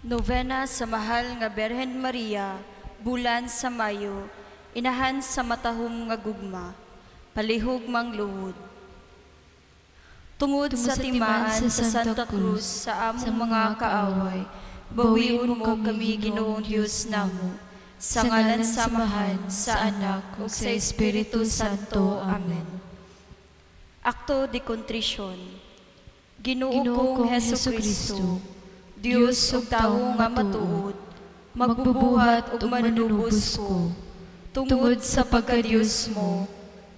Novena sa Mahal nga Berhen Maria, bulan sa Mayo, inahan sa matahom nga gugma, palihog mangluhod. Tungod Tungod sa timaan sa Santa Cruz sa among mga kaaway, bawion mo kami, Ginoong Dios namo. Sa ngalan sa Amahan, sa Anak, ug sa Espiritu Santo. Amen. Acto de Contrition. Ginoo Ginoo kong kong Hesus Hesukristo, Kristo, Dios ug tawo nga matuod, magbubuhat ug manunubos ko. Tungod sa pagka-Dios mo,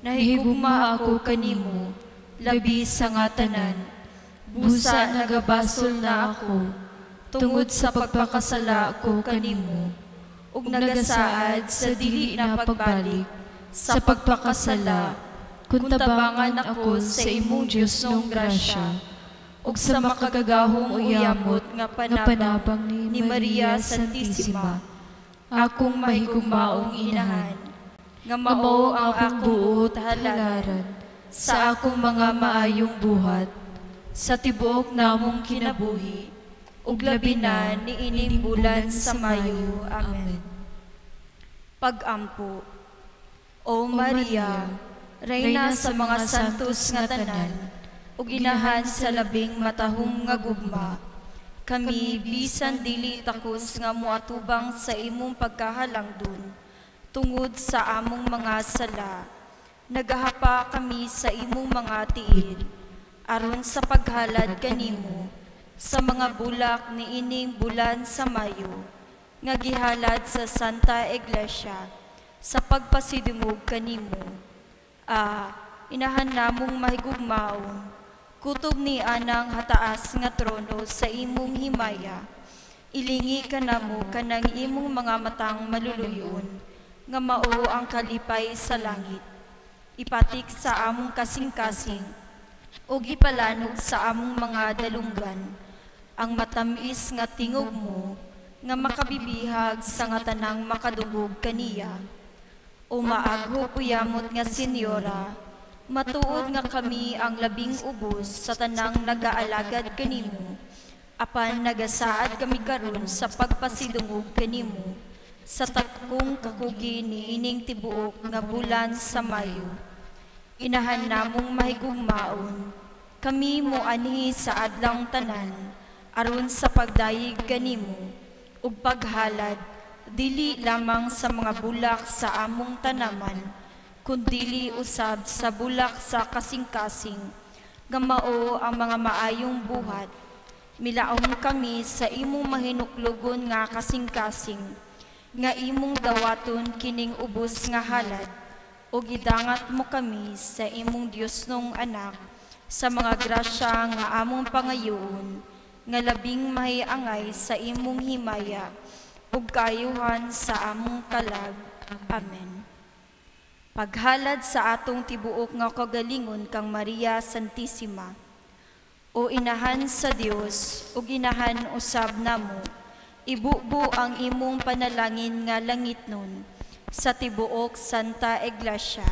nahigugma ako kanimo, labi sa nga tanan. Busa nagabasol na ako, tungod sa pagpakasala ko kanimo, ug nagasaad sa dili na pagbalik, sa pagpakasala, kun tabangan ako sa imong Diosnong grasya, ug sa makagagahong uyamot nga nga panabang panabang ni Maria Santissima, akong mahigugmaong inahan, nga nga mao ang akong akong buot buot halaran halaran sa akong mga maayong buhat, sa tibuok namong kinabuhi, ug labi na niining bulan sa Mayo. Amen. Pag-ampo. O Maria, Reyna sa mga santos nga tanan, ug inahan sa labing matahom nga gugma, kami bisan dili takos nga moatubang sa imong pagkahalangdon, tungod sa among mga sala, nagahapa kami sa imong mga tiil, aron sa paghalad kanimo, sa mga bulak niining bulan sa Mayo, nga gihalad sa Santa Iglesia, sa pagpasidungog kanimo. Ah, inahan namong mahigugmaon, kutob ni anang hataas nga trono sa imong himaya. Ilingi ka namo kanang imong mga matang maluluyon, nga mao ang kalipay sa langit. Ipatik sa among kasing-kasing, ug ipalanog sa among mga dalunggan, ang matamis nga tingog mo, nga makabibihag sa nga tanang makadungog kaniya. O maaghop uyamot nga senyora, matuod nga kami ang labing ubos sa tanang nagaalagad kanimo, apan nagasaad kami karon sa pagpasidungog kanimo, sa takong kakugi niining tibuok nga bulan sa Mayo. Inahan namong mahigugmaon, kami moanhi sa adlawng tanan, aron sa pagdayeg kanimo, ug paghalad, dili lamang sa mga bulak sa among tanaman, kundili usab sa bulak sa kasing-kasing, nga mao ang mga maayong buhat. Milaom kami sa imong mahinuklugon nga kasing-kasing, nga imong dawaton kining ubos nga halad, ug idangat mo kami sa imong Diosnong anak, sa mga grasya nga among pangayoon, nga labing mahiangay sa imong himaya, ug kaayuhan sa among kalag. Amen. Paghalad sa atong tibuok nga kagalingon kang Maria Santissima, o inahan sa Dios ug inahan usab namo, ibubo ang imong panalangin nga langitnon sa tibuok Santa Iglesia,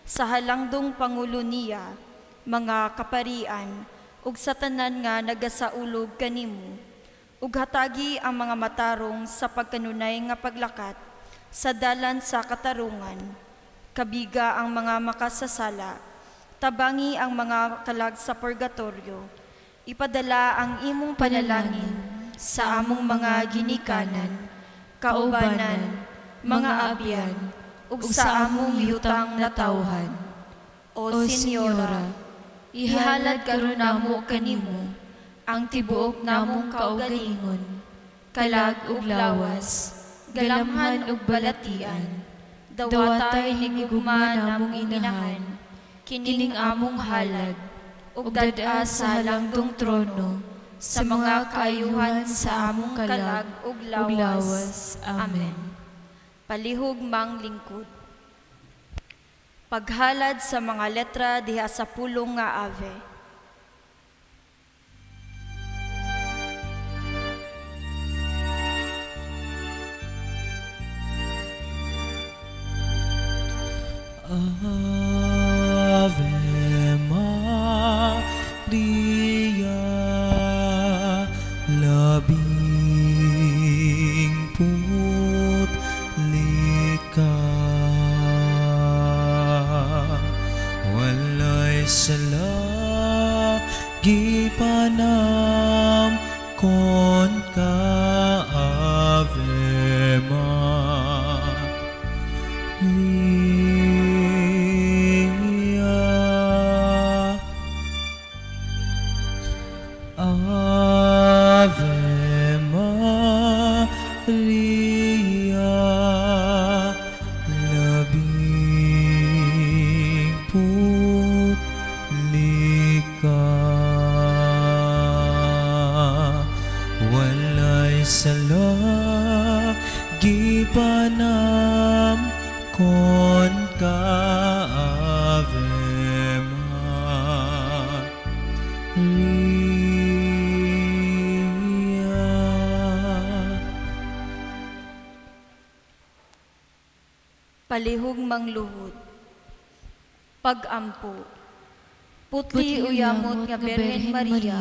sa halangdong pangulo niya, mga kaparian, ug sa tanan nga nagasaulog kanimo, ug hatagi ang mga matarong sa pagkanunay nga paglakat sa dalan sa katarungan, kabiga ang mga makasasala, tabangi ang mga kalag sa purgatorio, ipadala ang imong panalangin sa among mga ginikanan, kaubanan, mga abyan, ug sa among yutang natawhan. O O Senyora, Senyora, ihalad ihalad karon karon namo namo kanimo kanimo ang ang tibuok tibuok namong namong kaugalingon, kaugalingon, kalag kalag ug ug lawas, lawas, galamhan galamhan ug ug balatian, balatian, dawatay dawatay ni gugma hinigugma namong namong inahan, inahan, kining kining among among halad, halad, ug ug dad-a dad-a sa sa halangdong halangdong trono, trono, sa sa mga mga kaayuhan kaayuhan sa sa among among kalag kalag ug ug lawas. lawas. Amen. Amen. Palihog mang lingkod. Paghalad sa mga letra diha sa pulong nga Ave. Ave Maria, labing Kon ka Ave Maria. Palihog mangluhod. Pag-ampo. Putli uyamot nga Birhen Maria,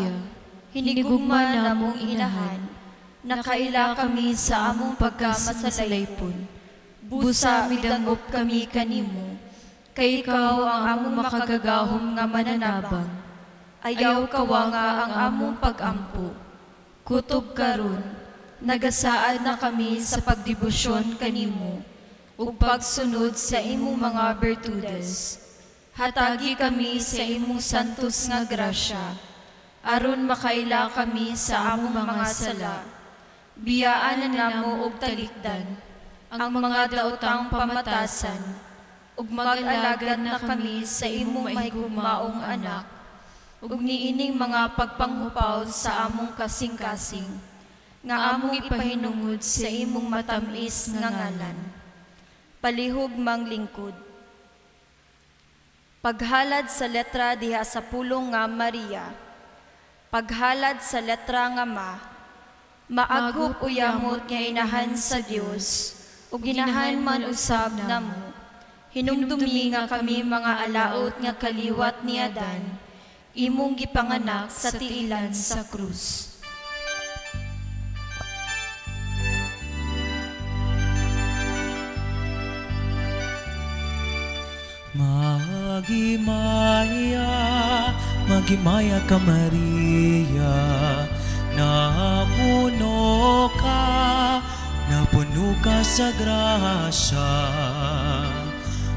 hinigugma namong inahan, nakaila kami sa among pagkamasalaypon. Busa midangop kami kanimo, kay ikaw ang among makagagahom nga mananabang. Ayaw kawanga ang among pag-ampo. Kutob karon, nagasaad na kami sa pagdebosyon kanimo ug pagsunod sa imong mga bertudes. Hatagi kami sa imong santos nga grasya, aron makaila kami sa among mga sala. Biyaan na namo og talikdan ang mga daotang pamatasan, ug mag-alagad na kami sa imong mahigugmaong anak, ug niining mga pagpanghupaw sa among kasing-kasing, nga among ipahinungod sa imong matamis nga ngalan. Palihog manglingkod. Paghalad sa letra diha sa pulong nga Maria. Paghalad sa letra nga Ma. Maaghop uyamot nga inahan sa Dios, ug ginahan man usab namo. Hinumdumi nga kami mga alaot nga kaliwat ni Adan, imong gipanganak sa tiilan sa krus. Magimaya, magimaya ka Maria, napuno ka sa grasya.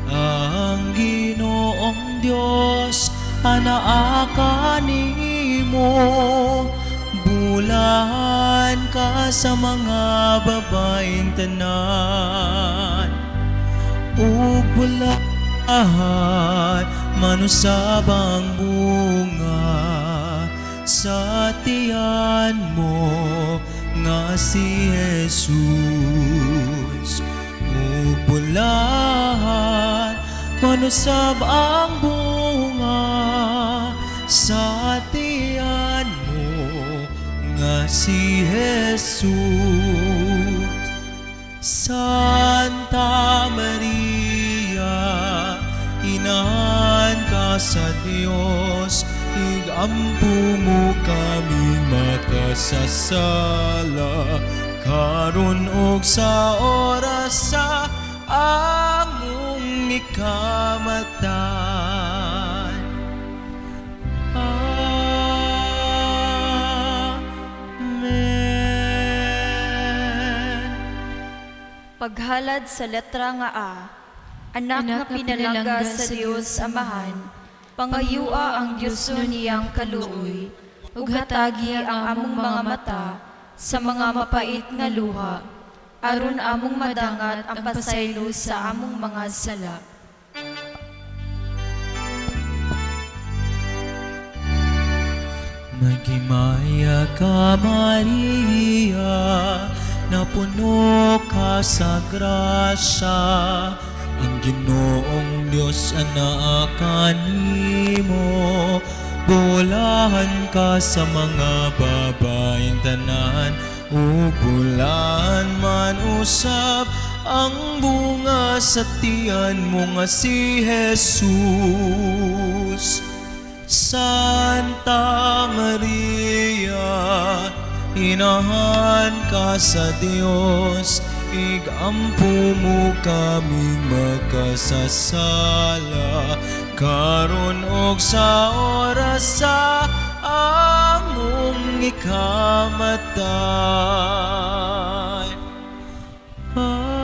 Ang Ginoong Dios anaa kanimo, bulan ka sa mga babaeng tanan, ug bulan manusab ang bunga sa tiyan mo nga si Jesus. Ug bulahan manusab ang bunga sa tiyan mo nga si Jesus. Santa Maria, inahan ka sa Dios, igampo mo kami makasasala, karon og sa oras sa among ikamatay. Amen. Paghalad sa letra nga A, anak nga pinalangga sa Dios Amahan, pangayua ang Dios niyang kaluoy, ug hatagi ang among mga mata sa mga mapait nga luha, aron among madangat ang pasaylo sa among mga sala. Magimaya ka Maria, napuno ka sa grasya, ang Ginoong Dios anaa kanimo, bulahan ka sa mga babaeng tanan, ug bulahan man usab ang bunga sa tiyan mo nga si Jesus. Santa Maria, inahan ka sa Dios, igampo mo kaming makasasala, karon og sa oras sa among ikamatay. Amen.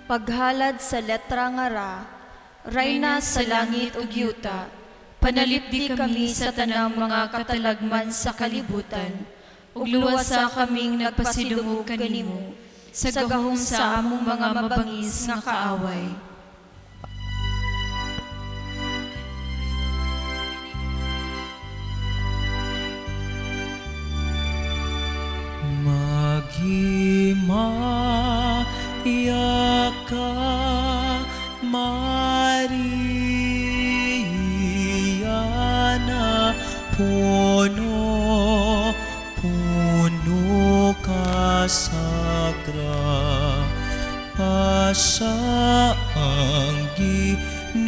Paghalad sa letra nga Ra, Rayna sa langit ug yuta, panalipdi kami sa tanang mga katalagman sa kalibutan, ug luwasa kaming nagpasidungog kanimo sa gahom sa among mga mabangis nga kaaway. Puno, puno ka sa grasya, ang Ginoong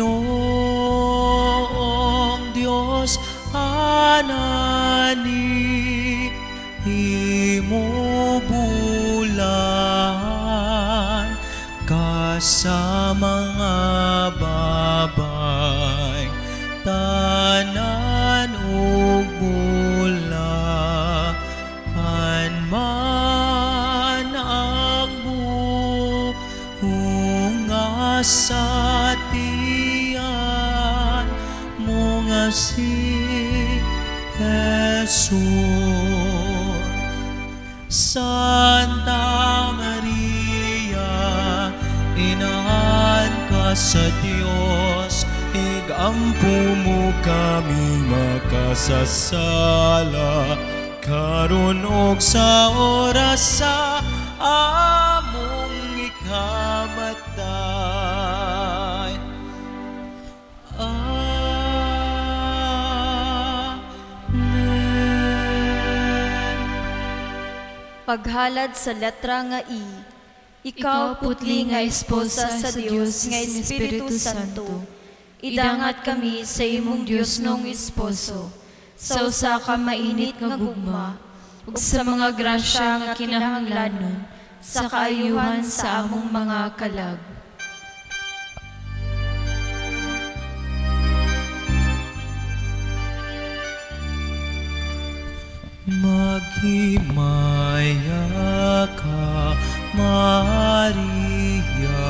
Diyos anani imo, bulahan ka sa mga babae tanan ug bulahan man ang bunga sa tiyan mo nga si Jesus. Santa Maria, inahan ka sa Dios, igampo mo kami makasasala, karon og sa oras sa among ikamatay. Amen. Paghalad sa letra nga I. Ikaw, putli nga esposa sa Dios nga Espiritu Santo, idangat kami sa imong Dios nong esposo, sa usa ka mainit nga gugma, ug sa mga grasya nga kinahanglanon sa kaayuhan sa among mga kalag. Maghimaya ka, Maria,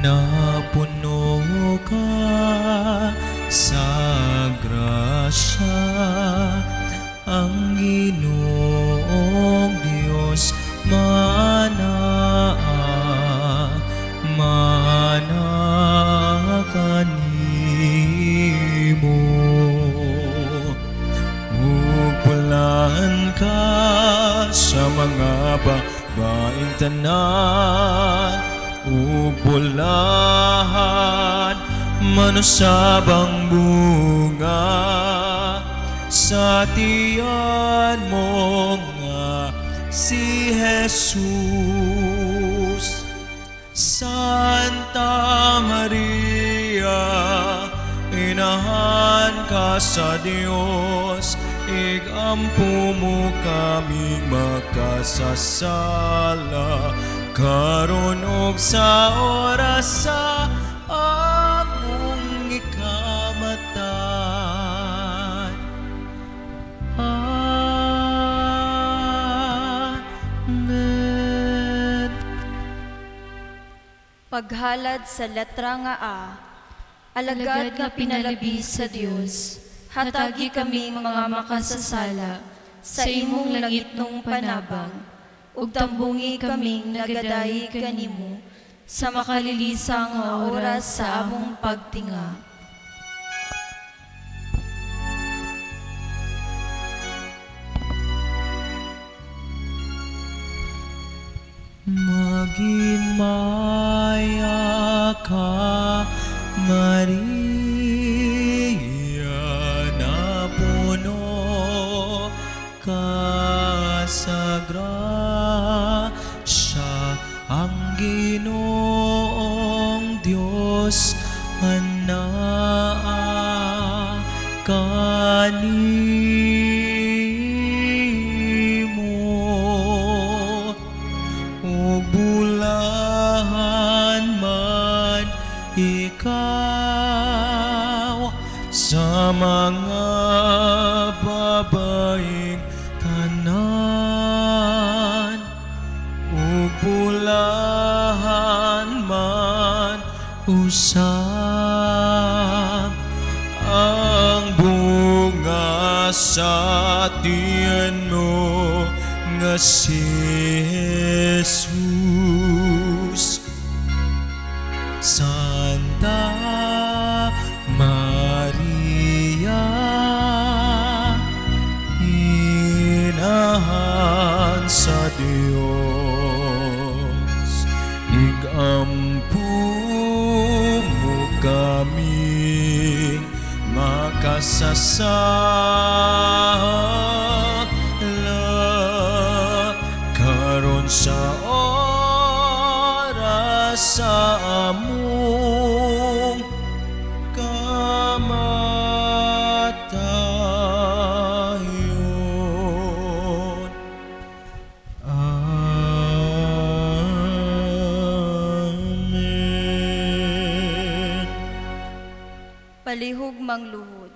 napuno ka sa grasya, ang Ginoong Diyos manaa, mana kanimo. Ug bulaan ka sa mga babaeng tanan, ug bulahan manusabang bunga sa tiyan mo nga si Jesus. Santa Maria, inahan ka sa Dios, igampo mo kami makasasala, karon og sa oras sa among ikamatay. Amen. Paghalad sa letra nga A. Alagad nga pinalabi sa Dios, hatagi kaming mga makasasala sa imong langitnong panabang, ug tambungi kaming nagadayi kanimo sa makalilisang nga oras sa among pagtinga. Maghimaya ka, Maria, napuno ka sa grasya, ang Ginoong Diyos anaa kanimo. Ug bulahan man ikaw sa mga babaeng tanan, ug bulahan man usab ang bunga sa tiyan mo nga si Jesus. Santa Maria, inahan sa Dios, igampo mo kaming makasasala, kasasala karon sa oras sa among kamatayon. Amen. Palihog mangluhod.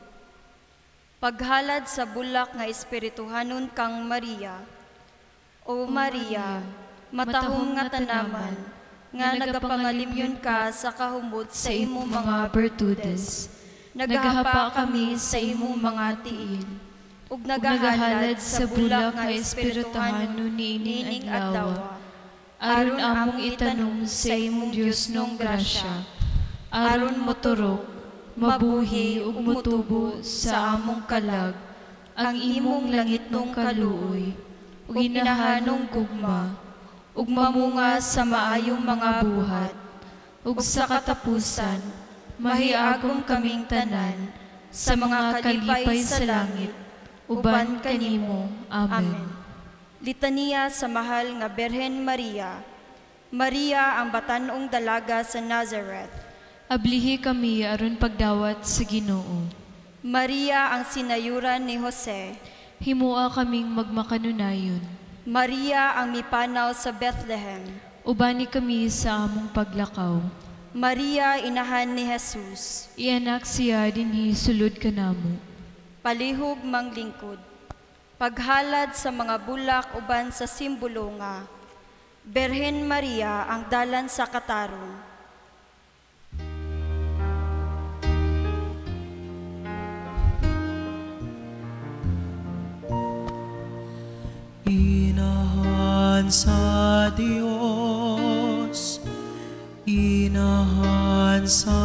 Paghalad sa bulak nga espirituhanon kang Maria. O Maria, matahom nga tanaman, nga nagapangalimyon ka sa kahumot sa imong mga bertudes. Nagahapa kami sa imong mga tiil, ug nagahalad sa bulak nga espirituhanon niining adlaw. Aron among itanom sa imong Dios nung grasya, aron moturok, mabuhi ug motubo sa among kalag ang imong langitnong kaluoy ug ginahanong gugma, ug mamunga sa maayong mga buhat, ug sa katapusan mahiagom kaming tanan sa mga kalipay sa langit uban kanimo. Amen. Litaniya sa mahal nga Birhen Maria. Maria ang batan-ong dalaga sa Nazareth. Ablihi kami aron pagdawat sa Ginoo. Maria ang sinayuran ni Jose. Himua kaming magmakanunayon. Maria ang mipanaw sa Bethlehem. Ubani kami sa among paglakaw. Maria inahan ni Jesus. Ianak siya dinhi sulod kanamo. Palihog manglingkod. Paghalad sa mga bulak uban sa simbolo nga Birhen Maria ang dalan sa katarong. Inahan sa Dios, inahan sa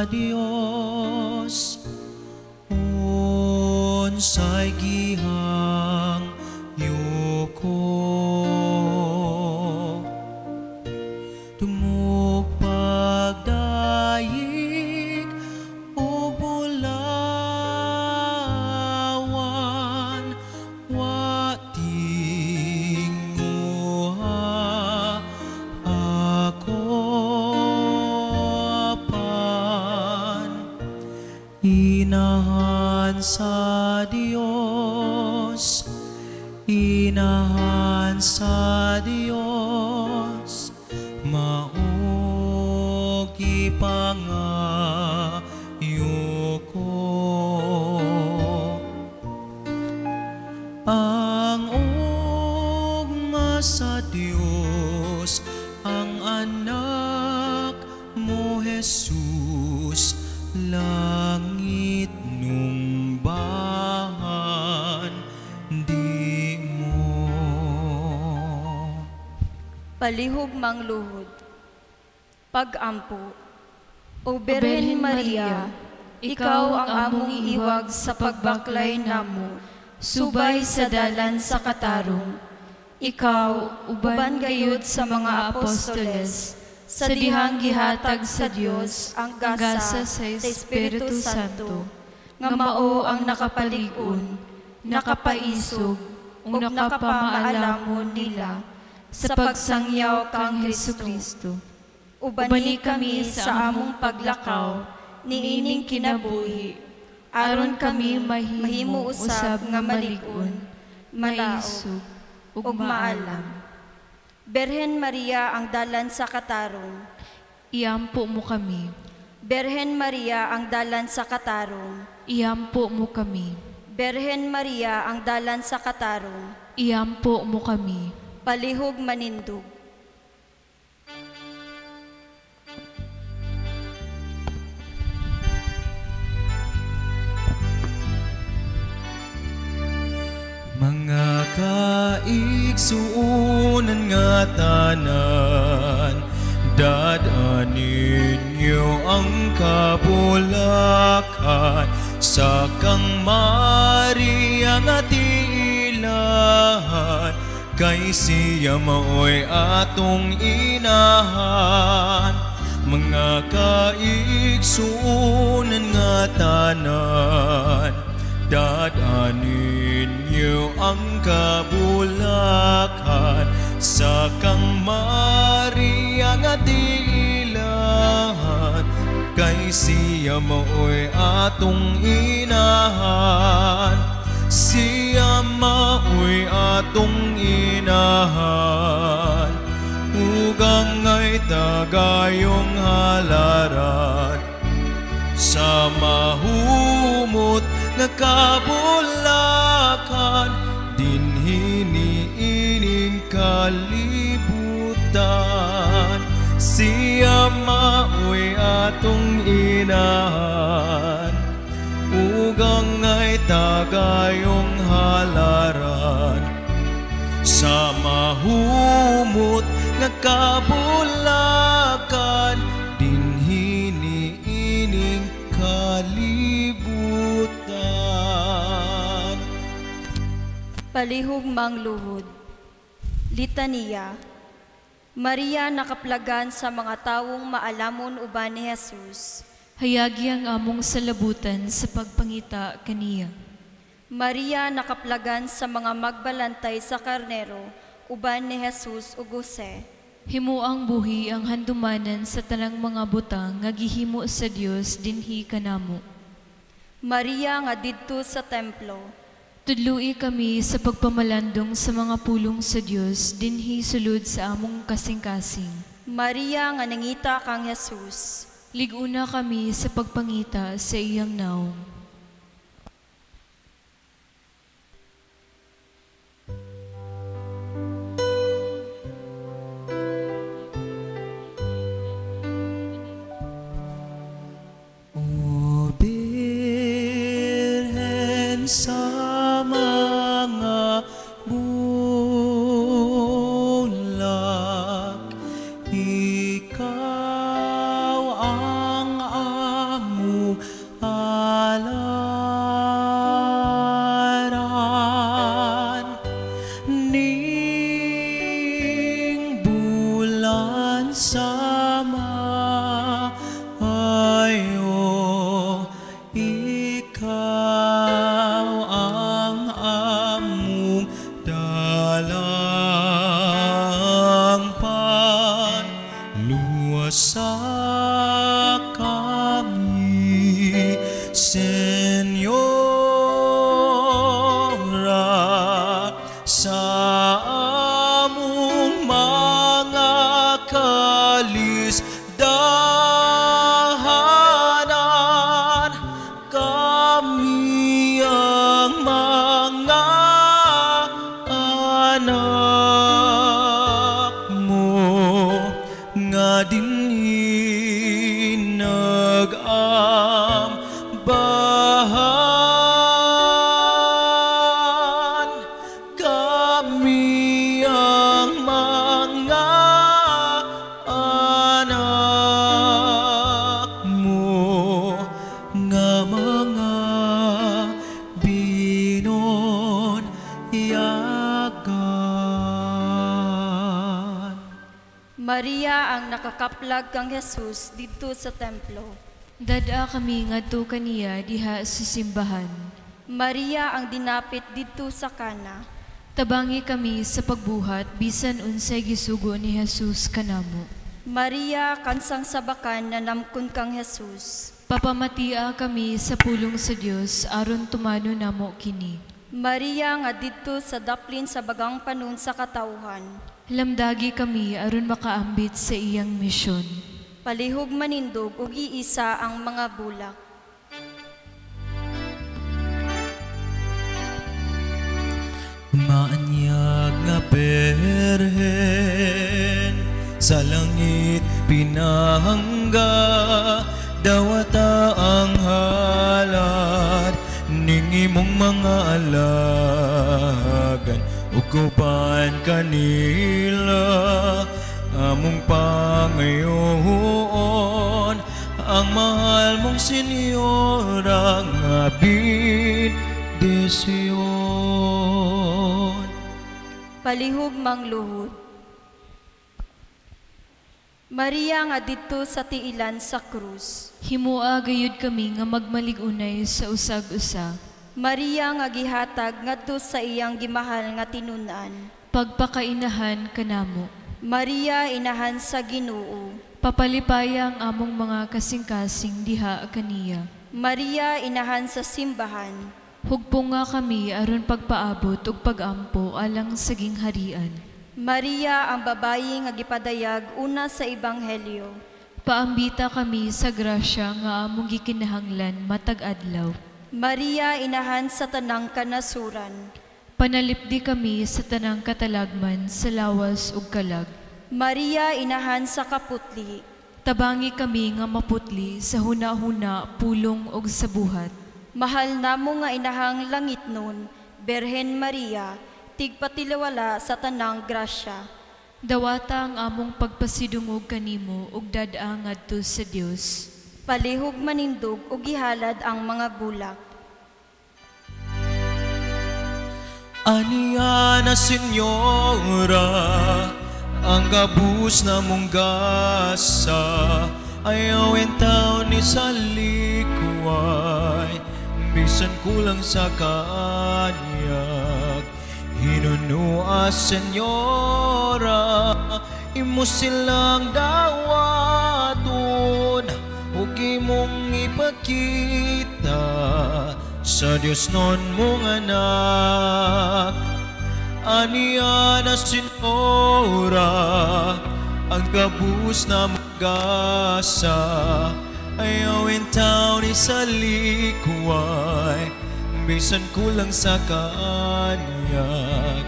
Dios, unsay gihang yuko. Tungog pagdayik ug bulawan, wa tinguha ako apan. Inahan sa Dios, inahan sa Dios, mao gipangayo ko. Ang ugma sa Dios, ang anak mo Jesus, langit nung bahan di mo. Palihog mangluhod. Pag-ampo. O Birhen Maria, ikaw ang among iwag sa pagbaklay namo, subay sa dalan sa katarong. Ikaw, uban gayud sa mga apostoles, sa dihang gihatag sa Dios ang gasa sa Espiritu Santo, nga mao ang nakapalig-on, nakapaisog, ug nakapamaalamon nila sa pagsangyaw kang Hesukristo. Ubani kami sa among paglakaw niining kinabuhi, aron kami mahimo usab nga malig-on, malaog, ug maalam. Birhen Maria ang dalan sa katarong. Iampo mo kami. Birhen Maria ang dalan sa katarong. Iampo mo kami. Birhen Maria ang dalan sa katarong. Iampo mo kami. Palihog manindog. Mga kaigsuonan nga tanan, dad-an ninyo ang kabulakan sa kang Maria nga tiilahan, kay siya mao'y atong inahan. Mga kaigsuonan nga tanan, Dad-an ninyo ang kabulakan sa kang Maria nga tiilahan, kay siya mao'y atong inahan. Siya mao'y atong inahan, ugang ay tagayong halaran sa mahumot nga kabulakan dinhi niining kalibutan. Siya mao'y atong inahan, ugang ay tagayong halaran sa mahumot nga kabulakan dinhi niining kalibutan. Palihog mangluhod. Litaniya. Maria nakaplagan sa mga tawong maalamon uban ni Jesus. Hayagi ang among salabutan sa pagpangita kaniya. Maria nakaplagan sa mga magbalantay sa karnero uban ni Jesus ug Jose. Himuang buhi ang handumanan sa tanang mga butang nga gihimo sa Dios dinhi kanamo. Maria nga didto sa templo. Tudloi kami sa pagpamalandong sa mga pulong sa Dios dinhi sulod sa among kasing-kasing. Maria nga nangita kang Jesus. Liguna kami sa pagpangita sa iyang naong. O Birhen sa mga bulak, ikaw ang among alaran, ning bulan sa maayo, ikaw ang among dalangpan. Luwasa kami, Senyora, sa among mga kalisdahanan. Kami ang mga anak mo nga dinhi nag-ambahan. Kami ang mga anak mo nga mga binonyagan. Maria ang nakakaplag kang Jesus didto sa templo. Dad-a kami ngadto kaniya diha sa simbahan. Maria ang dinapit didto sa Kana. Tabangi kami sa pagbuhat bisan unsay gisugo ni Jesus kanamo. Maria kansang sabakan na namkon kang Jesus. Papamatia kami sa pulong sa Dios aron tumano namo kini. Maria nga didto sa daplin sa bagang panon sa katawhan. Lamdagi kami aron makaambit sa iyang misyon. Palihog manindog ug iisa ang mga bulak. Maanyag nga berhen sa langit pinahangga, dawata ang halad ning imong mga alagan ug uban kanila among pangayoon ang mahal mong Senyora nga bendisyon. Palihog mangluhod. Maria nga didto sa tiilan sa krus. Himua gayud kami nga magmalig-unay sa usag-usa. Maria nga gihatag ngadto sa iyang gimahal nga tinun-an, pagpakainahan kanamo. Maria inahan sa Ginoo, papalipaya ang among mga kasing-kasing diha kaniya. Maria inahan sa simbahan, hugpo nga kami aron pagpaabot ug pagampo alang sa gingharian. Maria ang babayi nga gipadayag una sa Ebanghelyo, paambita kami sa grasya nga among gikinahanglan matag adlaw. Maria inahan sa tanang kanasuran, panalipdi kami sa tanang katalagman sa lawas ug kalag. Maria inahan sa kaputli, tabangi kami nga maputli sa huna-huna, pulong ug sa buhat. Mahal namo nga inahang langitnon, Birhen Maria, tigpatilawala sa tanang grasya. Dawata ang among pagpasidungog kanimo ug dad-a ngadto sa Dios. Palihog manindog ug gihalad ang mga bulak. Aniya na Senyora, ang gabus na mong gasa, ayaw entaw ni salikuay, bisan kulang sa kanyag. Hinunua, Senyora, imo silang dawaton, ug imong ipakita sa Dios non mong anak. Aniya na Senyora, ang gabus na magasa, ayaw entaw ni salikuay, bisan kulang sa kanyag.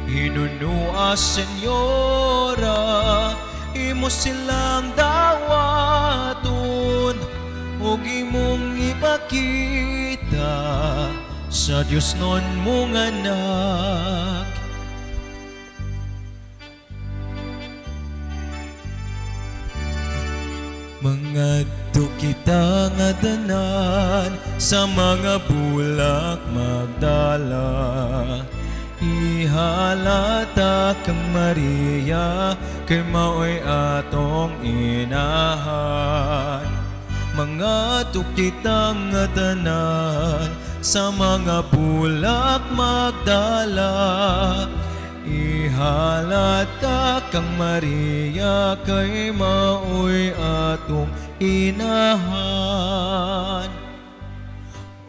Hinunua, Senyora, imo silang dawaton, ug imong ipakita sa Dios non mong anak. Mangadto kita nga tanan sa mga bulak magdala, ihalata kang Maria, kay mao'y atong inahan. Mangadto kita nga tanan sa mga bulak magdala, ihalata kang Maria, kay mao'y atong inahan.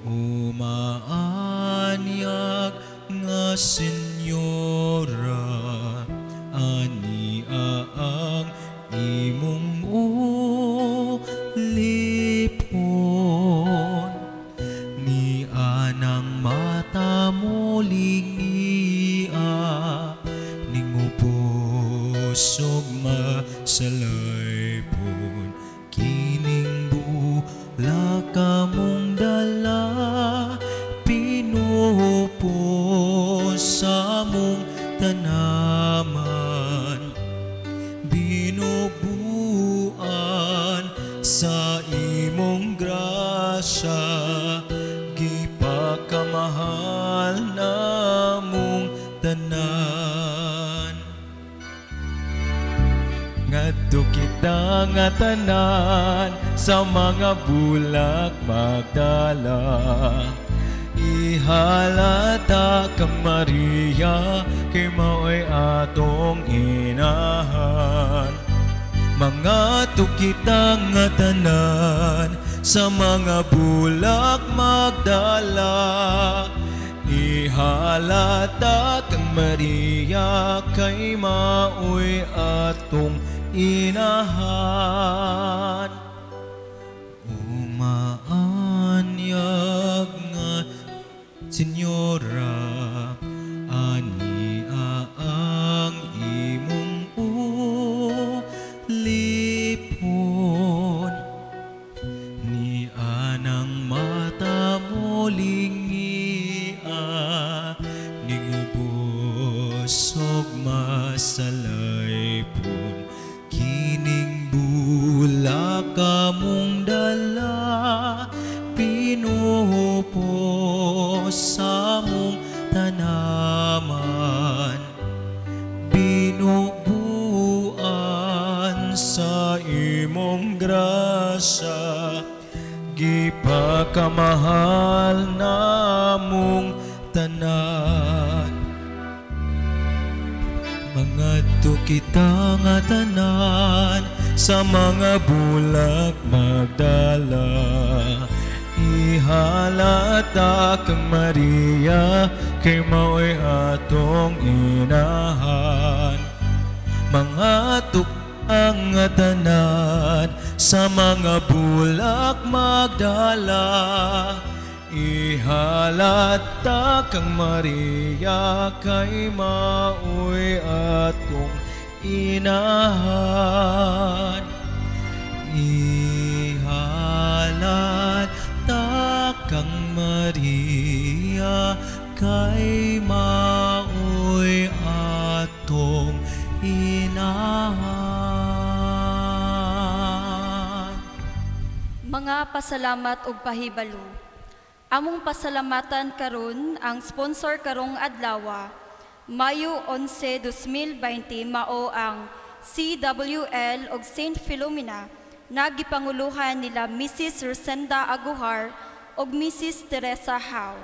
Umaanyag nga Senyora, ania ang imong ulipon, ni anang mata mo lingia, ningubos og masalaypon, kining bulak mong dala, pinupos sa mong tanaman, binubuan sa imong grasya, gipakamahal namong tanan. Ngadto kita nga tanan sa mga bulak magdala, ihalata kang Maria, kay mao'y atong inahan. Mangadto kita nga tanan sa mga bulak magdala, ihalata kang Maria, kay mao'y atong inahan. Umaanyag nga Senyora, ania ang imong ulipon, ni anang mata mo lingia, ningubos og masalaypon, kining bulak mong dala, pinupos sa mong tanaman, binubuan sa imong grasya, gipakamahal Nagpakamahal namong tanan. Mangadto kita nga tanan sa mga bulak magdala. Ihalata kang Maria, kay mao'y atong inahan. Mangadto ang tanan sa mga bulak magdala. Ihalata kang Maria, kay mao'y atong inahan. Ihalata kang Maria, kay mao'y atong inahan. Mga pasalamat ug pahibalo. Among pasalamatan karon ang sponsor karong adlawa, Mayo 11, 2020, mao ang CWL ug Saint Philomena na gipanguluhan nila Mrs. Rosenda Aguhar ug Mrs. Teresa Howe.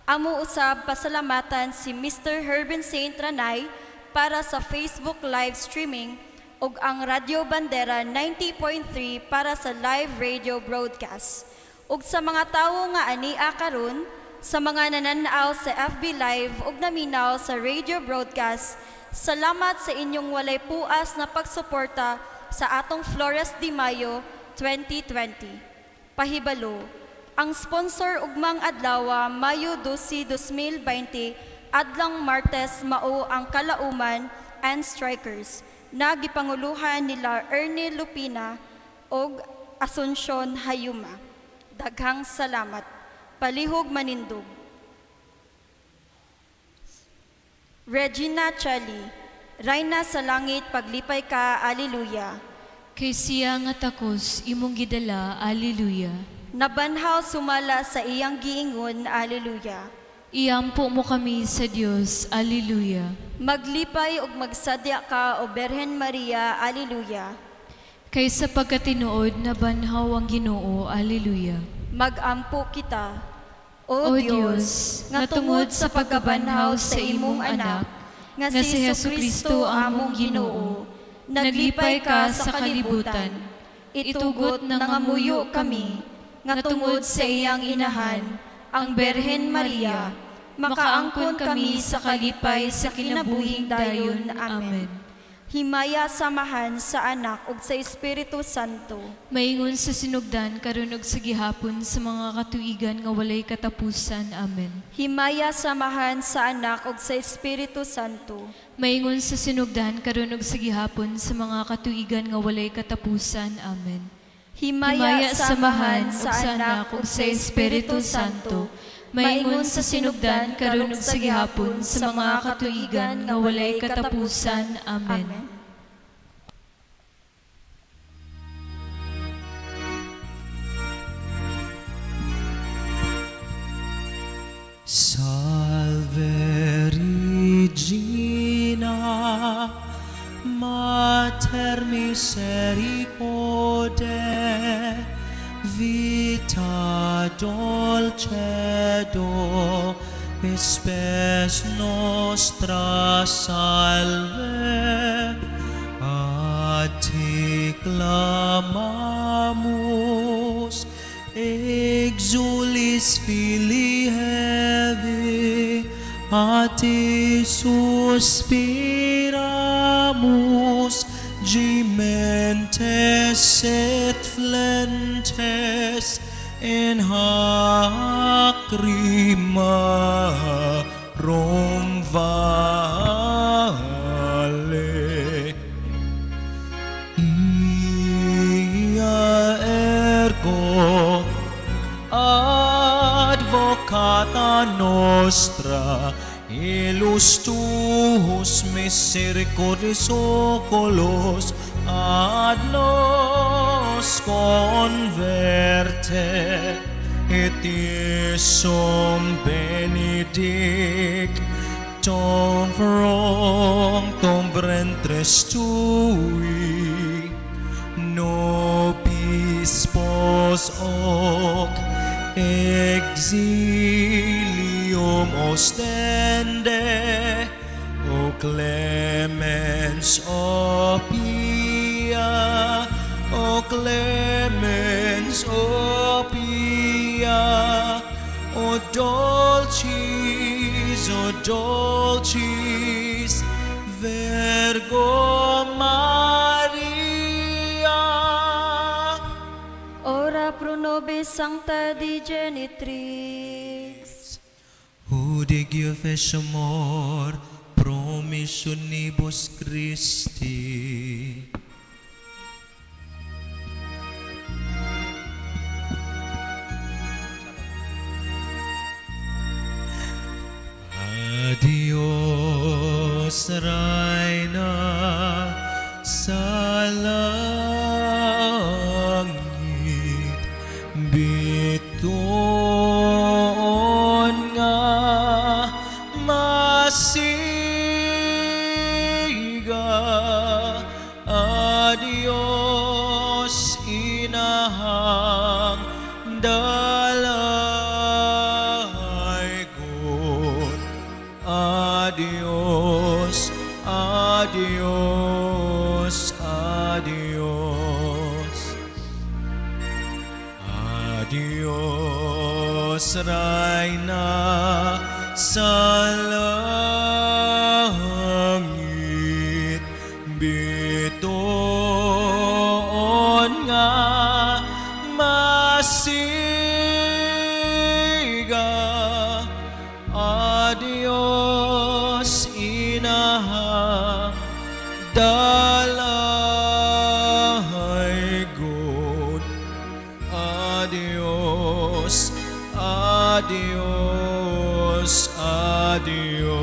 Amo usab pasalamatan si Mr. Herbin Saint Ranay para sa Facebook live streaming ug ang Radyo Bandera 90.3 para sa live radio broadcast. Ug sa mga tawo nga ania karon, sa mga nananaw sa FB Live ug naminaw sa radio broadcast, salamat sa inyong walay puas na pagsuporta sa atong Flores de Mayo 2020. Pahibalo, ang sponsor ugmang adlawa Mayo 12, 2020, adlang Martes, mao ang Kalauman and Strikers na gipanguluhan nila Ernie Lupina og Asuncion Hayuma. Daghang salamat. Palihog manindog. Regina Chali, Rayna sa langit, paglipay ka, Alleluia. Kay siya nga takos, imong gidala, Alleluia. Nabanhaw sumala sa iyang giingon, Alleluia. Iampo mo kami sa Dios, Alleluia. Maglipay ug magsadya ka, O Birhen Maria, Alleluia. Kay sa pagkatinuod nabanhaw ang Ginoo, Alleluia. Magampo kita, O Dios, nga tungod sa pagkabanhaw sa imong anak, nga si Jesucristo among Ginoo, naglipay ka sa kalibutan. Itugot nangamuyo kami, nga tungod sa iyang inahan, ang Birhen Maria, makaangkon kami sa kalipay sa kinabuhing dayon. Amen. Himaya samahan sa Anak ug sa Espiritu Santo. Maingon sa sinugdan karon ug sa gihapon sa mga katuigan nga walay katapusan. Amen. Himaya samahan sa Anak ug sa Espiritu Santo. Maingon sa sinugdan karon ug sa gihapon sa mga katuigan nga walay katapusan. Amen. Himaya samahan sa Anak ug sa Espiritu Santo. Maingon sa sinugdan karon ug sa gihapon sa mga katuigan nga walay katapusan. Amen. Amen. Salve Regina, Mater misericordiae, vita dolcedo, spes nostra salve. A te clamamus, exulis filii Hevi, a te suspiramus, gementes et flentes in hac rimarum vale. Ia ergo advocata nostra, ilus tuus misericordis oculos ad nos converte, et Iesum benedic, tom front ventres tui, nobis pos hoc Exilium ostende, O clemens, O pia, O clemens, O pia, O dulcis Virgo Maria. Ora pro nobis Sancta Dei Genitrix. Hudig amor promissionibus Christi. Adios, Reyna sa langit, bituon nga masiga. Adios, inahang dalaygon. Adios, adios, adios. Adios, Reyna sa langit, bituon nga masiga. Adios, inahang dalaygon. Adios, adios, adios.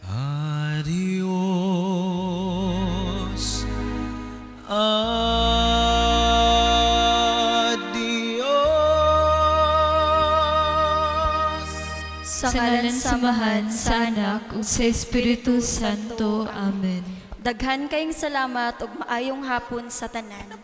Adios, adios. Sa Sa ngalan sa Amahan, sa Anak, ug sa Espiritu Santo. Amen. Daghan kayong salamat ug maayong hapon sa tanan.